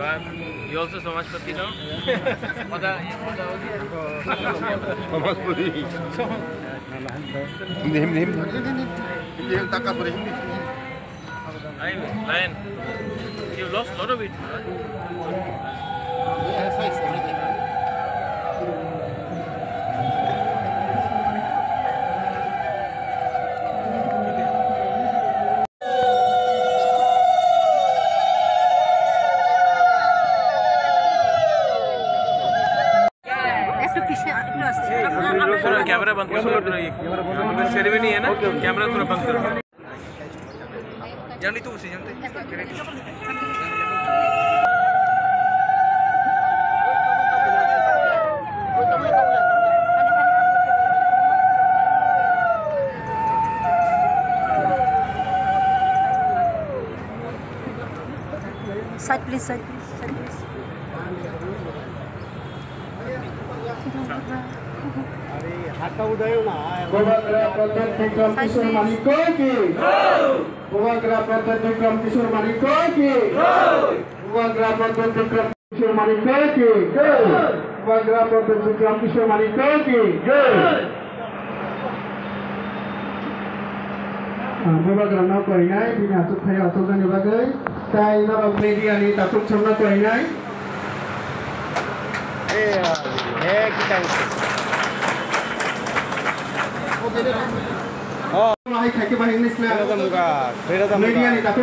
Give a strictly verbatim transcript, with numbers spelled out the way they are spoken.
Are, you also Samajpati, no? Samajpati. Hindi, hindi, hindi. Hindi, hindi, taka pura hindi. Hey, Ryan, you lost lot of weight. थोड़ा कैमरा बंद करो, थोड़ा ये सेरेमनी है ना, कैमरा थोड़ा बंद करो। Yang itu sih, yang itu. Side, please, side, please, side, please. Bubagra Pradyot Bikram Kishore Manikya ki. Bubagra Pradyot Bikram Kishore Manikya ki. Bubagra Pradyot Bikram Kishore Manikya ki. Bubagra Pradyot Bikram Kishore Manikya ki. Bubagra no koinai, bini aswk phai aswk jani bagwi. Tai norok media ni takhuk chwngno koinai. Eh, eh, kita. Oh. Hai khaike bahai ni sila. Freedom ga, freedom ga. Media ni takhuk